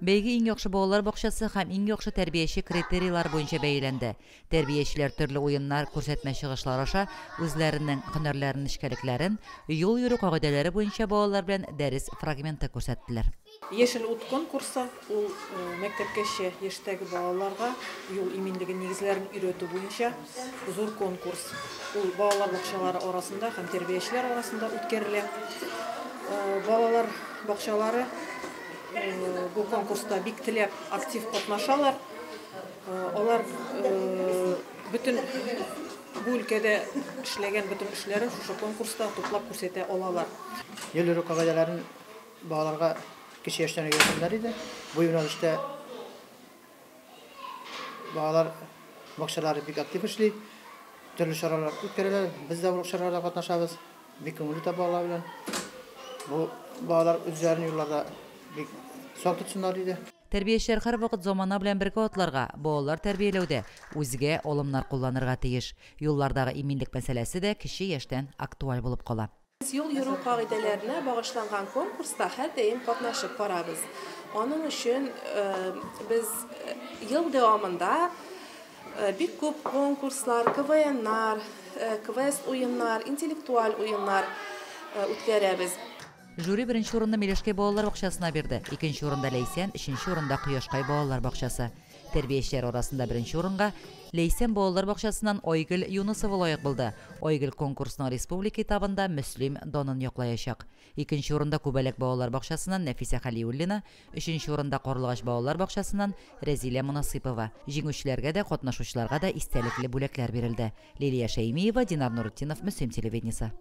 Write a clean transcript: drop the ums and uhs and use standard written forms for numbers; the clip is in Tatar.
Бәйге иң яхшы балалар бакчасы һәм иң яхшы тәрбияче критерийлары буенча бәяләнде. Тәрбиячеләр төрле уеннар, күрсәтмә чыгышлар аша үзләренең һөнәрләрен нечкәлекләрен, юл йөрү кагыйдәләре буенча балалар белән дәрес фрагменты күрсәттеләр. Яшел ут конкурсы ул мәктәпкәчә яшьтәге балаларга юл иминлеге нигезләрен өйрәтү буенча зур конкурс. Ул балалар бакчалары арасында һәм тәрбиячеләр арасында үткәрелә. Балалар бакчалары бу конкурста бик теләп актив катнашалар. Алар бөтен бу өлкәдә эшләгән бөтен эшләрен шушы конкурста туплап күрсәтә алалар. Юл йөрү кагыйдәләрен балаларга кече яшьтән өйрәтәләр иде. Бу юнәлештә балалар бакчалары бик актив эшли. Төрле чаралар үткәрәләр. Без дә ул чараларда катнашабыз. Бик күңелле үтә балалар белән. Бу балалар үзләрен юлларда бик сак тотсыннар иде. Тәрбиячеләр һәрвакыт замана белән бергә атларга, балалар тәрбияләүдә үзгә алымнар кулланырга тиеш. Юллардагы иминлек мәсьәләсе дә кече яшьтән актуаль булып кала. Без юл йөрү кагыйдәләренә багышланган конкурста һәрдаим катнашып барабыз. Аның өчен без ел дәвамында бик күп конкурслар, КВНнар, квест уеннар, интеллектуаль уеннар үткәрәбез. Жюри беренче урынны Миләшкәй балалар бакчасына бирде. Икенче урында Ләйсән, өченче урында Кояшкай балалар бакчасы. Тәрбиячеләр арасында беренче урынга Ләйсән балалар бакчасыннан Айгөл Юнысова лаек булды. Айгөл конкурсның республика этабында Мөслим данын яклаячак. Икенче урында Күбәләк балалар бакчасыннан Нәфисә Хәлиуллина, өченче урында Карлыгач балалар бакчасыннан Рәзилә Монасыйпова. Җиңүчеләргә дә, катнашучыларга да истәлекле бүләкләр бирелде. Лилия Шәймиева, Динар Нуретдинов, Мөслим телевидениесе.